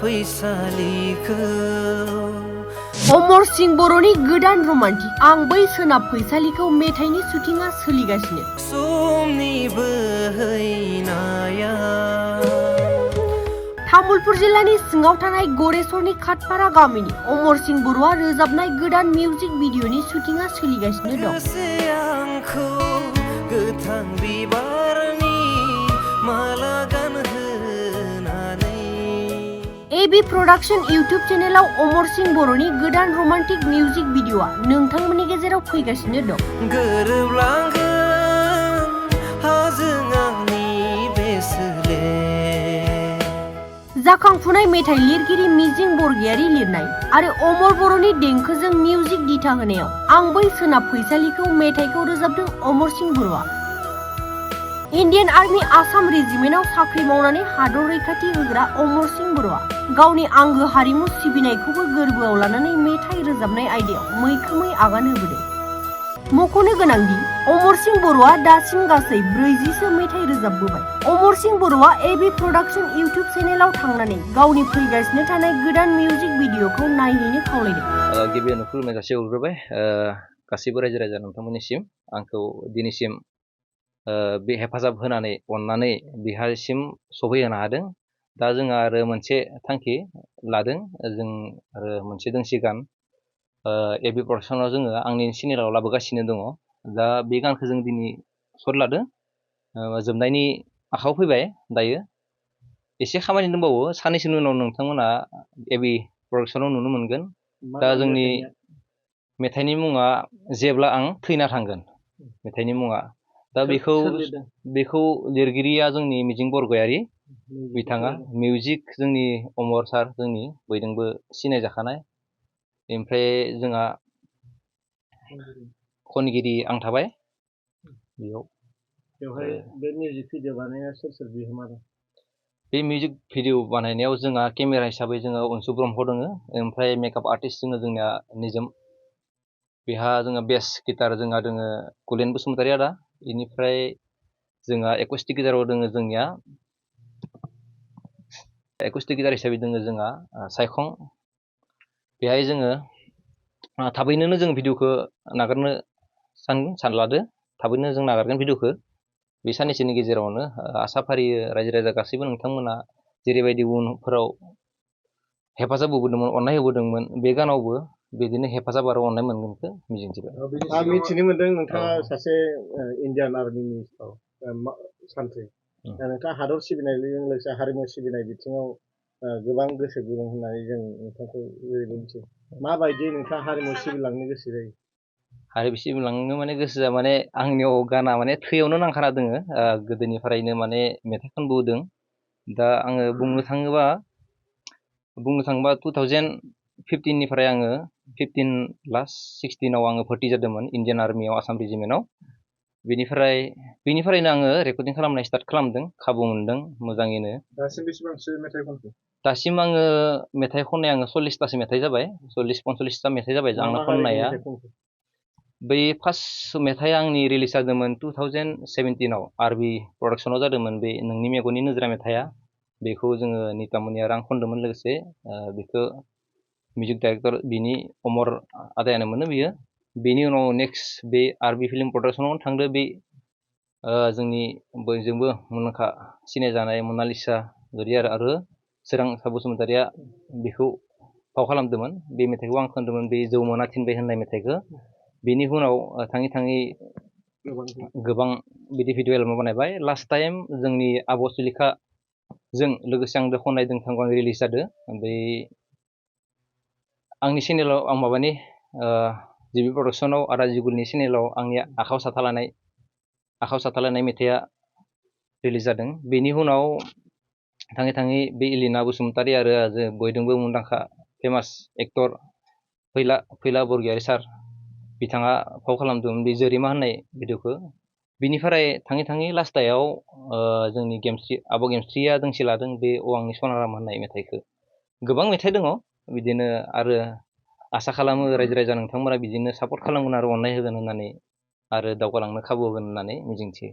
फैसालिखौ अमर सिंह बर'नि गोदान रमान्टिक आं बै सोनाब फैसालिखौ मेथाइनि शुटिंआ सोलिगासिनो। समनि बोहैनाया तामुलपुर जिल्लानि सिङाव थानाय गरेस्वरनि खातपारा गामिनि अमर सिंह बर'आ रोजाबनाय गोदान मिउजिक भिडिअनि शुटिंआ सोलिगासिनो दं। आंखौ गोथां बिबारनि माला गानहोनानै एबी प्रडाक्शन इउट्यूब चेनेलाव अमर सिंह बर'नि गोदान रमान्टिक मिउजिक भिडिअआ नोंथांमोननि गेजेराव फैगासिनो दं। गोरोबलांगोन हाजों आंनि बेसोले जाखांफुनाय मेथाइ लिरगिरि मिजिं बरगयारी लिरनाय आरो अमर बर'नि देंखोजों मिउजिक दिथा होनायाव आं बै सोनाब फैसालिखौ मेथाइखौ रोजाबदों अमर सिंह बर'आ। इन्डियान आर्मी आसाम रेजिमेन्टआव साख्रि मावनानै हादर रैखाथि होग्रा अमर सिंह बर'आ गावनि आंगो हारिमु सिबिनायखौबो गोरबोआव लानानै मेथाइ रोजाबनाय आयदायाव मैखोमै आगान होबोदों। मख'नो गोनांदि अमर सिंह बर'आ दासिम गासै 40सो मेथाइ रोजाबबोबाय। अमर सिंह बर'आ एबी प्रडाक्शन इउट्यूब चेनेलाव थांनानै गावनि फैगासिनो थानाय गोदान मिउजिक भिडिअखौ नायहैनो खावलायदों। गिबियावनो खुलुमनाय जासिहरग्रोबाय गासैबो रायजो राजा नोंथांमोननिसिम आंखौ दिनैसिम बे हेफाजाब होनानै अननानै बिहारसिम सफैहोनो हादों। दा जोंहा आरो मोनसे थांखि लादों, जों आरो मोनसे दोंसे गान एबी प्रडाक्शनाव जोङो आंनि चेनेलाव लाबोगासिनो दङ। दा बे गानखौ जों दिनै सर्ट लादों, जोबनायनि आखायाव फैबाय। दायो एसे खामानि दंबावो, साननैसोनि उनाव नोंथांमोना एबी प्रडाक्शनाव नुनो मोनगोन। दा जोंनि मेथाइनि मुङा जेब्ला आं थैना थांगोन, मेथाइनि मुङा। दा बेखौ लिरगिरिया जोंनि मिजिं बरगयारी बिथाङा, मिउजिक जोंनि अमर सार जोंनि बयजोंबो सिनायजाखानाय। ओमफ्राय जोंहा खनगिरि आं थाबाय बेवहाय। बे मिउजिक भिडिअ बानायनाया सोर बिहोमा दं? बे मिउजिक भिडिअ बानायनायाव जोंहा केमेरा हिसाबै जोङो अनसु ब्रह्म दङ, ओमफ्राय मेकआप आर्टिस्ट जोङो जोंनिया निजोम, बेहा जोङो बेस गिटार जोंहा दोङो कुलेन बसुमतारी आदा, बेनिफ्राय जोंहा एकुस्टिक गिटाराव दोङो जोंनिया एकुस्टिक गिटार हिसाबै दोङो जोंहा सायखं। बेहाय जोङो थाबैनो जों भिडिअखौ नागारनो सानलादो, थाबैनो जों नागारगोन भिडिअखौ बे साननैसोनि गेजेरावनो। आसा फारियो रायजो राजा गासैबो नोंथांमोना जेरैबायदि उनफोराव हेफाजाब होबोदोंमोन, अननाय होबोदोंमोन, बे गानावबो बिदिनो हेफाजाब आरो अननाय मोनगोनखौ मिजिंथिबाय। आं मिथिनो मोन्दों नोंथाङा सासे इन्डियान आर्मिनि सान्थ्रि। नोंथाङा हादर सिबिनायजों लोगोसे हारिमु सिबिनाय बिथिङाव गोबां गोसो गुदुं होननानै जों नोंथांखौ ओरैनो मिथियो। माबायदि नोंथाङा हारिमु सिबिलांनो गोसो जायो? हारिमु सिबिलांनो माने गोसोआ माने आंनियाव गाना माने थैयावनो नांखाना दोङो, गोदोनिफ्रायनो माने मेथाइ खनबोदों। दा आङो बुंनो थाङोबा 2015निफ्राय आङो 15 लास्ट 16आव आङो भर्ति जादोंमोन इन्डियान आर्मियाव आसाम रेजिमेन्टआव। बेनिफ्रायनो आङो रेकर्डिं खालामनाय स्टार्ट खालामदों, खाबु मोनदों मोजाङैनो। दासिम बेसेबांसो मेथाइ खनखो? दासिम आङो मेथाइ खननाय 40तासो मेथाइ जाबाय, 40-45ता मेथाइ जाबाय आंना खननाया। बै फार्स्ट मेथाइआ आंनि रिलिज जादोंमोन 2017आव आरबि प्रडाक्शनाव जादोंमोन। बे नोंनि मेगननि नोजोरा मेथाइआ, बेखौ जोङो नितामनि आरो आं खनदोंमोन लोगोसे। बेखौ मिउजिक डाइरेक्टर बिनि अमर आदायानो मोनो बियो। बेनि उनाव नेक्स्ट बे आरबि फिल्म प्रडाक्शनाव थांदो, बे जोंनि बयजोंबो मुंदांखा सिनायजानाय मनालिसा गदियार आरो सोरांसा बसुमतारिया बेखौ फाव खालामदोंमोन। बे मेथाइखौ आं खनदोंमोन, बे जौ मोना थिनबाय होननाय मेथाइखौ। बेनि उनाव थाङै थाङै गोबां बिदि भिडिअ एलबाम बानायबाय। लास्ट टाइम जोंनि आब' सुलेखाजों लोगोसे आंजों खननाय दोंथांखौ आं रिलिज जादों। ओमफ्राय आंनि चेनेलाव आं माबानि जिबि प्रडाक्शनाव आदा जिगुलनि चेनेलाव आंनि आखायाव साथालायनाय मेथाइआ रिलिज जादों। बेनि उनाव थाङै थाङै बे इलिना बसुमतारी आरो बयजोंबो मुंदांखा फेमास एक्टर फैला बरगयारी सार, बिथाङा फाव खालामदोंमोन बे जोरिमा होननाय भिडिअखौ। बिनिफ्राय थाङै थाङै लास्टायाव जोंनि आब' गेमस्रिया दोंसे लादों, बे अवांनि सनाराम होननाय मेथाइखौ। गोबां मेथाइ दङ बिदिनो, आरो आसा खालामो रायजो राजा नोंथांमोना बिदिनो सापर्ट खालामगोन आरो अननाय होगोन होननानै, आरो दावगालांनो खाबु होगोन होननानै मिजिंथियो।